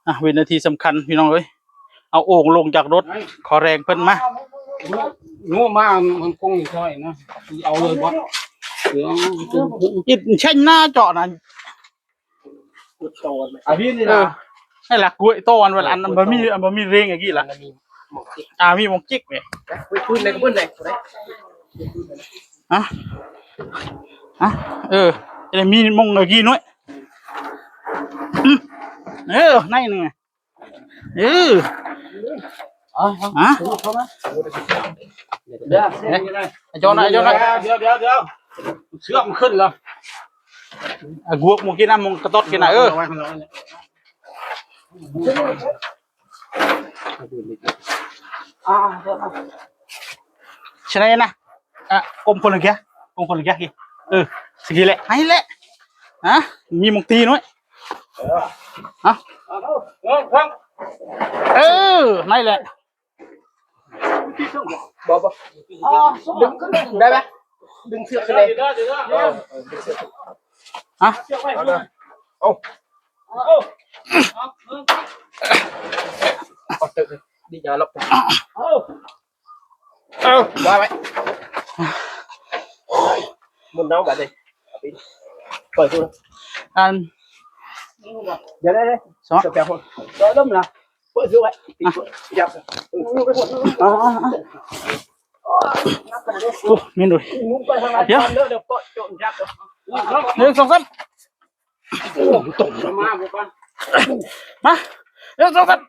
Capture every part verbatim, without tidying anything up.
อ่ะ วินาทีสำคัญพี่น้องเอ้ย เอาโอ่งลงจากรถ ขอแรงเพิ่นมา หนูมามันคงอีกหน่อยนะ เอาเลยบ่ เดี๋ยว อิดเช่นหน้าเจาะนะ อ่ะพี่นี่ เออ นะ ให้หลักกล้วยต้อนวันละอัน มันบ่มี มันบ่มีเร่งอย่างนี้ละ อ่า มีมองจิกเนี่ย คุยคุยในกระเบื้องไหน อ่ะ อ่ะ เออ จะได้มีมองอย่างนี้หน่อย อืม เออ ในหนึ่ง เออ อ๋อ ฮะ เข้ามา เดี๋ยว เดี๋ยว ไอ้จอนนะ ไอ้จอนนะ เดี๋ยว เดี๋ยว เดี๋ยว เดี๋ยว เสื้อมันขึ้นแล้ว อ่ะ กวกมึงกินนะ มึงกระตดกินนะ เออ เอาไว้ข้างนอกเนี่ย อ่า เดี๋ยวนะ ใช่ไหมนะ อ่ะ กลมคนละแกะ กลมคนละแกะ เออ สิกี้แหละ ให้แหละ ฮะ มีมองตีน้อย ฮะ เออ นั่นแหละ บ่ บ่ อ๋อ ดึง ได้ไหม ดึงเชือกขึ้นเลย ฮะ เอา เอา เอา ตึก ดีจ้า ลบ เอา เอา ว่าไว้ หมุนน้องไปเลย เอาไป ปล่อยกูนะ อัน เดี๋ยวได้เลย สอง เดี๋ยวแป๊บนึง เดี๋ยวล้มนะ เปิดดูไว้ ปิดไว้ ยับ อ่า อ่า อ่า โอ้ มีหน่อย เดี๋ยว เดี๋ยว เดี๋ยว เดี๋ยว หนึ่ง สอง สาม โอ้ ตกมา มา หนึ่ง สอง สาม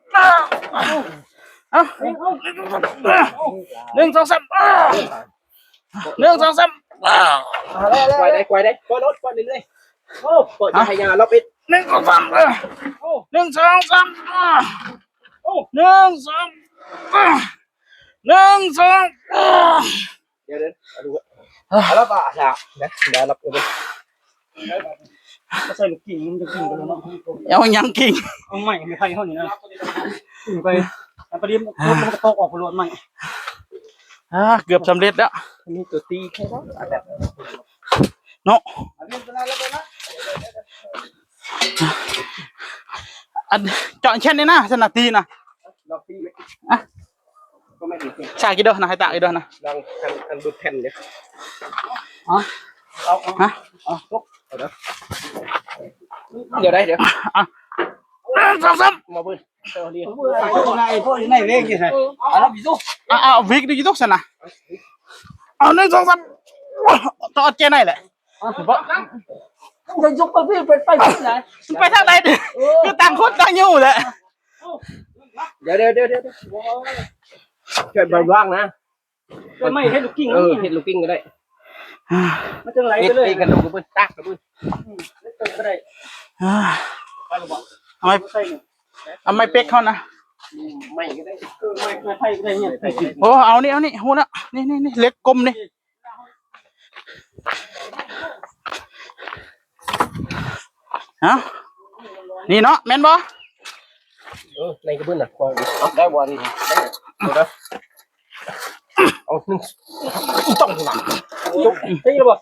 อ่ะ หนึ่ง สอง สาม อ่ะ หนึ่ง สอง สาม อ่ะ หนึ่ง สอง สาม อ่ะ ควายได้ ควายได้ ควายรถ ควายเรื่อยๆ โอ้ ควายจะให้ยาเราปิด หนึ่ง สอง สาม อ่ะ หนึ่ง สอง สาม อ่ะ หนึ่ง สอง อ่ะ หนึ่ง สอง อ่ะ เดี๋ยวเดี๋ยวเอาดูก่อน อ่ะ เอาแล้วก็อ่ะ เดี๋ยว เดี๋ยวรับเอาดู ก็ใส่ลูกกิ่ง มันจะกิ่งไปแล้วเนาะ เอายังกิ่ง เอาใหม่ ไม่ใช่เท่านี้นะ กิ่งไป แล้วพอดีมัน อ่ะ มันก็ตกออกไปรวดใหม่ อ่า เกือบสำเร็จแล้ว มีตัวตีแค่นั้น เนาะ อัน เจาะแค่นี้นะ สนาตีนะ ลองตีไหม อ่ะ ก็ไม่ดี สากี่เด้อนะ ให้ตากี่เด้อนะ ลองคัน คันดูแผ่นเดี๋ยว อ๋อ เอา เอา ฮะ เอา ตก เอาเด้อ เดี๋ยวได้ เดี๋ยว อ่ะ หนึ่ง สอง สาม มาเบิ่ง เอาเรียน พวกไหน พวกไหนเร่งอยู่ไหน เอาแล้วพี่ตุ๊ก อ่ะ เอาวิกดิจิตอลสนะ เอา หนึ่ง สอง สาม ต่อเจนไหนแหละ อ่ะ บ่ จะยกไปพี่ ไป ไปที่ไหน ไปทางไหนดิ เออ คือต่างคนต่างอยู่แหละ เดี๋ยว เดี๋ยว เดี๋ยว เดี๋ยว ช่วยเบาๆนะ ก็ไม่ให้ลูกกิ่ง เออ นี่ เฮ็ดลูกกิ่งก็ได้ อ่า มันจังไหลไปเลย เฮ็ดเองกันลูกเพิ่นตักกันเพิ่น อืม เฮ็ดไปก็ได้ อ่า เอาไม้ ใส่นี่ เอาไม้เป๊กเขานะ ไม่ก็ได้ เออ ไม่ ไม่ไผ่ก็ได้เนี่ย โอ้ เอานี่ เอานี่ หัวนะ นี่ นี่ นี่ เหล็กกลมนี่ ฮะ นี่เนาะ แม่นบ่ เออ ในกระเบื้องน่ะ พอได้บ่นี่ เอาเด้อ เอาหนึ่ง ต้องหลัง ยก ตีแล้วบ่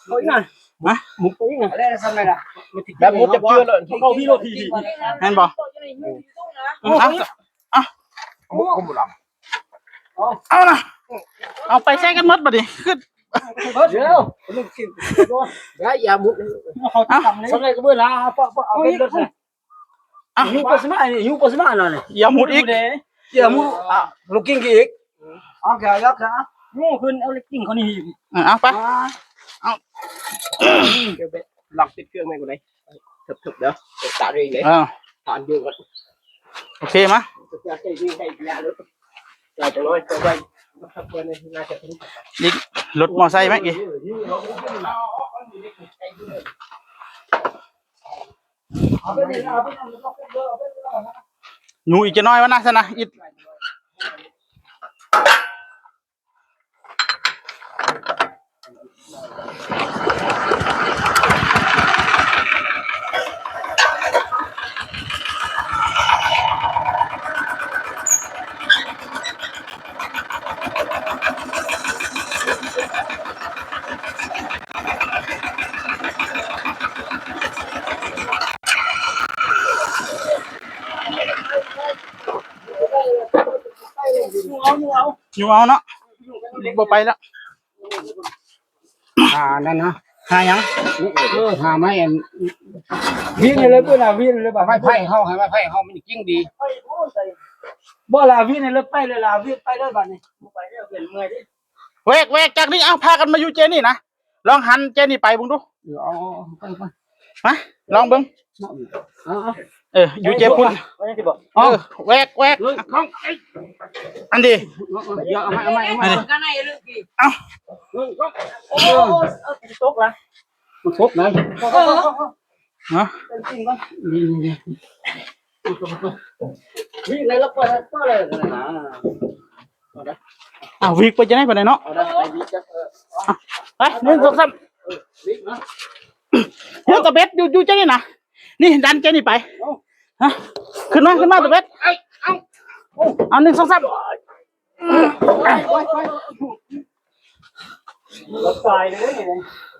เอาอีกหน่อย ฮะ หมุนไปอีกหน่อย ได้ทำไงล่ะ แบบหมุนจับเจือเลย เข้าพี่โลดที แม่นบ่ เอา เอา เอา เอานะ เอาไปใส่กันหมดบัดนี้ ขึ้น เดี๋ยว ได้ยาหมุน เอา ทำไงกระเบื้องนะ เอา เอาเป็นรถนะ อ่ะ หิ้วไปสมา หิ้วไปสมาหน่อย อย่าหมุดอีก เดี๋ยวมู อ่ะ ลูกกิ้งอีก โอเค ยกนะ โอ้ ขึ้นเอาลูกกิ้งเขานี่ อ่ะ เอาไป อ่า เอา เดี๋ยวไปลองติดเครื่องไหมกูได้ เถิบๆ เดี๋ยว เดี๋ยวตัดเองเลย อ่า ตัดเดียวกัน โอเคมะ จะใช้วิ่งได้ยาเลย น่าจะร้อย จะไว้ น่าจะถึง อีก รถมอไซค์ไหมอีก หนูอีกจะน้อยวะนะ ซะนะ อิด อยู่เอาเนาะ บ่ไปแล้ว หานั่นนะ หาหยัง เออ หาไม้อัน วิ่งเลยเพิ่นน่ะ วิ่งเลยบ่ ไม้ไผ่เฮา ให้ไม้ไผ่เฮามันยิ่งดี บ่ล่ะ วิ่งเลยไปเลยล่ะ วิ่งไปเลยบัดนี้ บ่ไปแล้ว เปลี่ยนเมื่อยดิ แวก แวกจากนี้ เอา พากันมาอยู่เจนี่นะ ลองหันเจนี่ไปเบิ่งดู เออ เอา เอา เอา ไป ไป มา ลองเบิ่ง เอา เอา เออ อยู่เจพุ้น เอา เอา เออ แวก แวก เฮ้ย ของ เอ้ย อันดี เอา เอา เอา เอา เอา เอา เออ เออ ตกละ มันตกนะ เออ ฮะ เป็นจริงปะ นี่ นี่ นี่ นี่ ในรถเปิด เปิดเลยนะ อ่ะ วิกไปจะได้ปานใดเนาะ เอาได้ ไปวิกจ้ะ เออ อ่ะ ไป หนึ่ง สอง สาม เออ วิกนะ เดี๋ยวตะเบ็ดอยู่ อยู่เจนี่นะ นี่ ดันเจนี่ไป เอา ฮะ ขึ้นมา ขึ้นมาตะเบ็ด เอ้ย เอา เอา หนึ่ง สอง สาม รถไฟเลยเนี่ย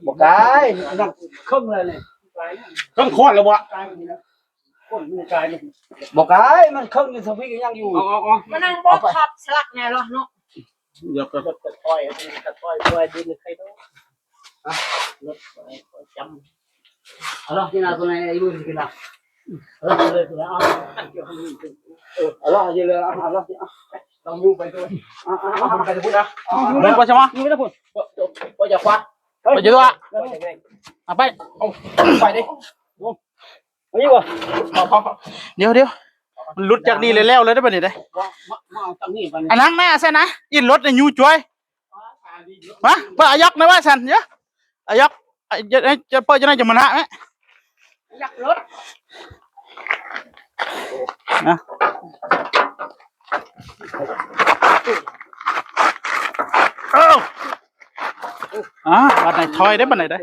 บ่ไกล นั่งเครื่องเลยเนี่ย เครื่องโคตรเลยบ่ ไกลนี่นะ คนมันไกลนี่ บ่ไกล มันเครื่องอยู่ทางพี้ก็ยังอยู่ เอา เอา เอา มานั่งบ่ขับสลักแน่หรอเนาะ เดี๋ยวก็ รถค่อยๆ รถค่อยๆ ค่อยดินใครเนาะ อ่ะ รถค่อยๆ จำ เอาล่ะ ที่นาตัวไหน ไอ้บุญกินนะ เอาล่ะ เลย เอาล่ะ เอาล่ะ เอาล่ะ เอาล่ะ เอาล่ะ ต้องอยู่ไปด้วย อ่ะ อ่ะ อ่ะ ไปด้วยนะ อยู่ไปใช่ไหม อยู่ไปแล้วพุ่น ก็ ก็ ก็อย่าคว้า ไปอยู่ด้วย เอาไป เอา ไปดิ เอาอยู่วะ เอา เอา เอา เดี๋ยว เดี๋ยว มันหลุดจากนี่เลยแล้ว เลยได้ปะเนี่ย มา มา มาเอาจากนี่ไป อันนั้นนะ ใช่นะ อินรถเนี่ยยูจ้วย มา เปิดอายอกนะว่าสันเนาะ อายอก อ่ะ จะ จะเปิดจะได้จะมานะไหม อยากรถ นะ เอ้า อ่า บัดไหนถอยได้ บัดไหนได้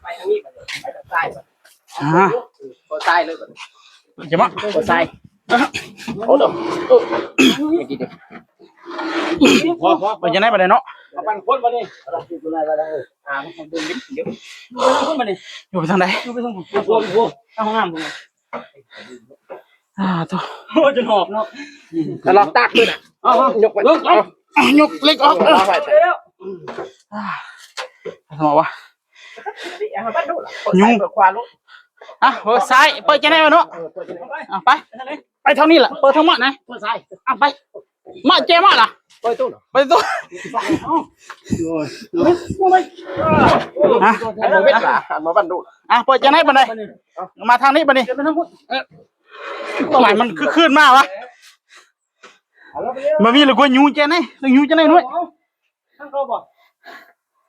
ไปทางนี้ ไปทางซ้าย อ่า เปิดซ้ายเลยก่อน จะมา เปิดซ้าย โอ้โห เออ ไม่กินดิ พอ พอ ไปจะไหนไปไหนเนาะ เอาปันคนมาดิ อ่า มันเดินเดี๋ยว เดี๋ยวคนมาดิ อยู่ไปทางไหน อยู่ไปทางผม ทางห้องน้ำผม อ่า โถ่ โอ้ย จนหอบเนาะ แต่เราตักด้วยนะ เอา เอา ยกไป ยก เอา เอา ยกเหล็กออก เอาไป เอา อ่า ทำไมวะ เอาไปดูล่ะ ยุง เปิดขวาลูก อ่ะ เปิดซ้าย เปิดจะไหนวะเนาะ เออ เปิดจะไหน อ่ะ ไป ไปทางนี้แหละ เปิดทางมะนะ เปิดซ้าย อ่ะ ไป มาเจมาล่ะ เปิดตู้เหรอ ไปตู้ เอ้า โอ้ย ฮะ หันมาเว็ดล่ะ หันมาบ้านดู อ่ะ เปิดจะไหนปะเนี่ย มาทางนี้ปะเนี่ย เดี๋ยวไปทางพุ้น เออ หมายมันคือคืนมาวะ เอาแล้วไปเลย มามีหรือกูยูเจไหนยูเจไหนหน่อย เอาทางเขาบ่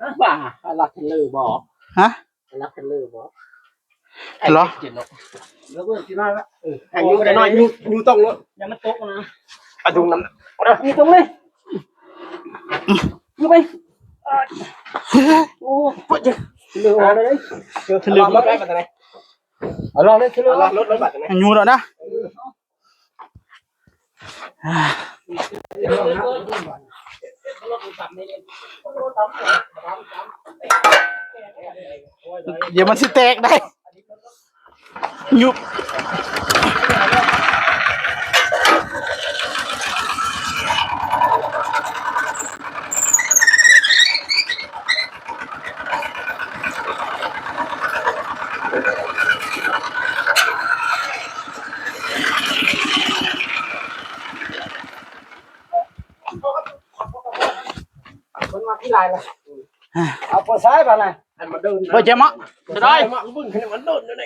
ฮะ บ้า อะไรกันเลยบ่ ฮะ รักกันเลยบ่ เหรอ เจ็ดเนาะ แล้วก็สิมาละ เออ อายุจะน้อย อยู่ อยู่ต้องรถ อย่ามาตกนะ อะดุงน้ำ อยู่ตรงเลย อยู่ไป โอ้ ปวดจัง เร็วเอาเลย เร็ว เอาลองเลย เร็ว เอาลองรถ รถบัตรนะ อายุแล้วนะ เดี๋ยวมันสิแตกได้ ยุบ คนมาที่ลายละ เอาปวดซ้ายป่ะนะ อันมาเดิน เปิดเจมะ จะได้ มาบึ้งขึ้นมาเดินอยู่ไหน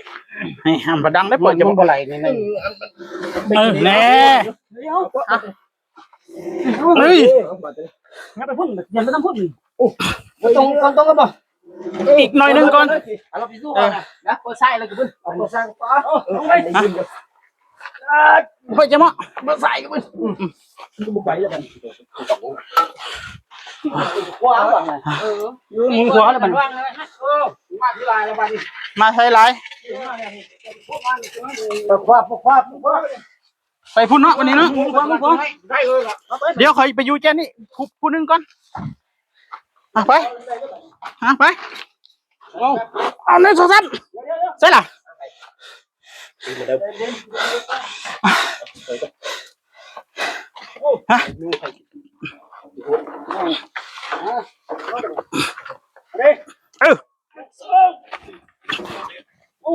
นี่อันประดังได้เปิดเจมะ บ่ไหลนี่นะ เออ แน่ เดี๋ยว เฮ้ย อย่าไปพุ่น อย่าไปทำพุ่น โอ้ ตรง ตรง ตรงกันป่ะ อีกหน่อยหนึ่งก่อน เอาเราไปสู้ก่อนนะ นะ เปิดซ้ายเลยกูเพิ่น เอาเปิดซ้าย เอาไป ฮะ เปิดเจมะ เปิดซ้ายกูเพิ่น อืม อืม กูไปแล้วกัน ขวาว่ะ เออ อยู่หมุนขวาแล้วบัดนี้ วางเลยฮะ เออ มาที่ลายแล้วบัดนี้ มาใช้หลาย ขวา ขวา ขวา ขวา ไปพุ่นเนาะบัดนี้เนาะ หมุนขวา หมุนขวา ได้เลยล่ะ เดี๋ยวขอไปอยู่แจ้นี่ผู้ ผู้หนึ่งก่อน อ่ะ ไป อ่ะ ไป เอา เอา หนึ่ง สอง สาม ใช่ล่ะ ฮะ เออ โอ้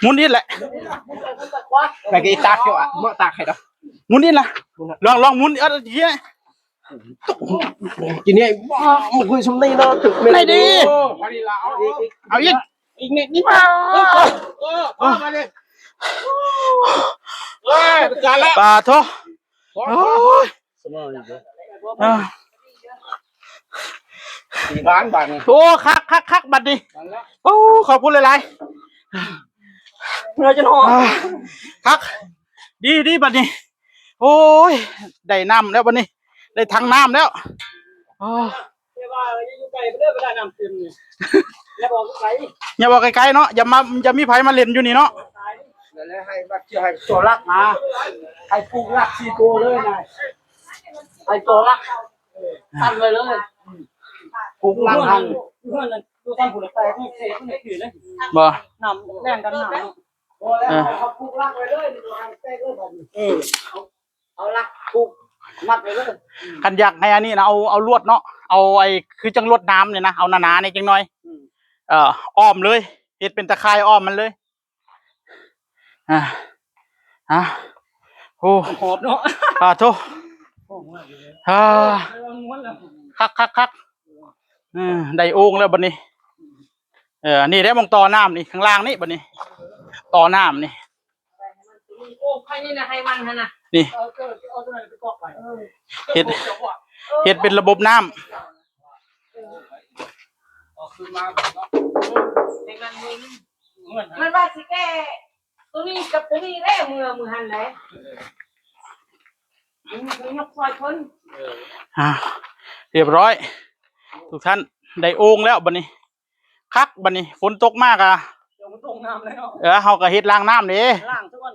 หมุนนิดแหละ แต่กี่ตักอยู่อะ เมื่อตักให้ดอก หมุนนิดละ ลอง ลองหมุน เออ เฮีย ทีนี้ว้า มันคุยสมนีเนาะ ถึงไม่ได้ดิ โอ้ พอดีละ เอาอีก เอาอีก อีกนิดนิด เออ เออ เออ มาเลย เออ จานละ ปาโท โอ้ย สมองอีกแล้ว อ่า สี่ล้านบาทนี่ โอ้ คัก คัก คัก บัดนี้ โอ้ ขอบคุณหลายๆ เมื่อยจนหอบ อ่า คัก ดี ดี บัดนี้ โอ้ย ได้น้ำแล้วบัดนี้ ได้ถังน้ำแล้ว โอ้ อย่าว่าอยู่ไกลไปเด้อ เวลาน้ำขึ้นนี่ อย่าบอกไกล อย่าบอกไกลๆ เนาะ อย่ามา อย่ามีไผมาเล่นอยู่นี่เนาะ เดี๋ยวให้มาเกี่ยวให้ตัวรักมา ให้ปลูกรักสี่ตัวเลยนะ ให้ตัวรัก เออ ตั้งไว้เลย ปลูกรักหัน เพื่อนน่ะดูตามผลแปลกนี่เศษนี่คือเลย บ่ น้ำแรงดันน้ำเนาะ พอแล้ว เออ เขาปลูกรักไว้เลย เดี๋ยวให้แตกเลยบัดนี้ เออ เอา เอารักปลูกมัดไว้เลย คันอยากให้อันนี้นะ เอา เอาลวดเนาะ เอาไอ้ คือจังลวดน้ำเนี่ยนะ เอาหนาๆ นี่จังหน่อย อืม เอ่อ อ้อมเลย เฮ็ดเป็นตะข่ายอ้อมมันเลย อ่า อ่า โอ้ หอบเนาะ อ่า โทษ อ่า คัก คัก คัก เออ ได้โอ่งแล้วบัดนี้ เออ นี่ได้หม่องต่อน้ำนี่ ข้างล่างนี่บัดนี้ ต่อน้ำนี่ โอ้ ใครนี่นะ ให้มันหั่นน่ะ นี่ เอา เอาตัวนั้นไปกรอกไว้ เฮ็ด เฮ็ดเป็นระบบน้ำ เอาขึ้นมาแบบว่า ให้มันมี มันว่าสิแก้ตัวนี้กับตัวนี้แหละ เมื่อ มื้อหั่นแหละ มันยกซอยคน อ่า เรียบร้อย ทุกท่าน ได้โอ่งแล้วบัดนี้ คักบัดนี้ ฝนตกมากอะ เดี๋ยวมันตกน้ำแล้ว เออ เฮาก็เฮ็ดล้างน้ำเด้ ล้างซะก่อน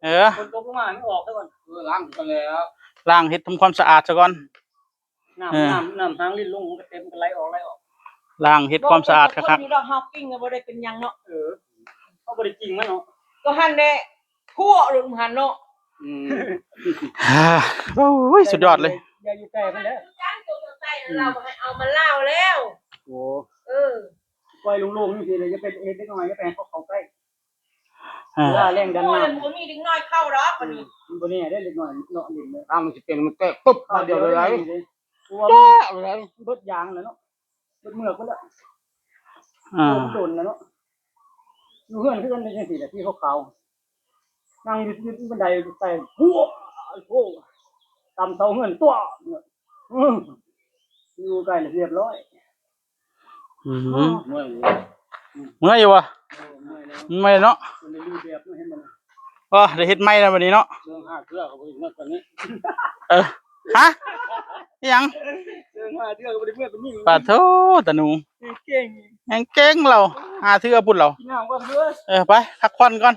เออ ฝนตกลงมาให้มันออกซะก่อน เออ ล้างไปแล้ว ล้างเฮ็ดทำความสะอาดซะก่อน น้ำ เออ น้ำ น้ำทางลิ้นลงมันก็เต็ม มันก็ไหลออก ไหลออก ล้างเฮ็ดความสะอาดคักๆ บ่ได้เป็นคนอยู่ดอก เฮาปิ้งก็บ่ได้เป็นหยังเนาะ เออ เขาบ่ได้จริงมันเนาะ ก็หั่นแหละ ทั่วลงหั่นเนาะ อืม อ่า โอ้ย สุดยอดเลย อย่าอยู่ใกล้มันเด้อ จานตัวใส่เราให้เอามาเล่าแล้ว โอ้ เออ ปล่อยโล่งๆนี่สิเลย อย่าไปเฮ็ดเด็กน้อย อย่าไปให้เขาเข้าใกล้ อ่า เวลาแรงดันน้ำ โอ้ย บ่มีเด็กน้อยเข้าดอกบัดนี้ มันบ่แน่เด้อ เด็กน้อยเนาะ เล่นเลย ถ้ามันสิเป็น มันแตกปุ๊บ มาเดียวเลย ตัวมัน แตกเลย เบิดยางแล้วเนาะ เบิดเมือกเบิดแล้ว อ่า โอ้ มันโดนแล้วเนาะ อยู่เฮือนคือกันจังซี่แหละ ที่ขาวๆ นั่งอยู่ อยู่บันไดใส่ หัว โอ้ ตำเสาเฮือน ตัว อืม อยู่ใกล้เรียบร้อย อืม เมื่อยอยู่ เมื่อยอยู่วะ เออ เมื่อยแล้ว เมื่อยเนาะ มันได้รูปแบบเนาะ เห็นบ่ล่ะ เออ ได้เฮ็ดใหม่แล้วบัดนี้เนาะ เรื่องห้าเทื่อเขาบ่ได้เมื่อยปานนี้ เออ ฮะ อิหยัง เรื่องห้าเทื่อเขาบ่ได้เมื่อยปานนี้ ปาโธ่ ตาหนู เก่ง แฮงเก่งเรา ห้าเทื่อพุ้นเรา กินน้ำก่อนเด้อ เออ ไป พักผ่อนก่อน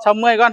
เซาเมื่อยก่อน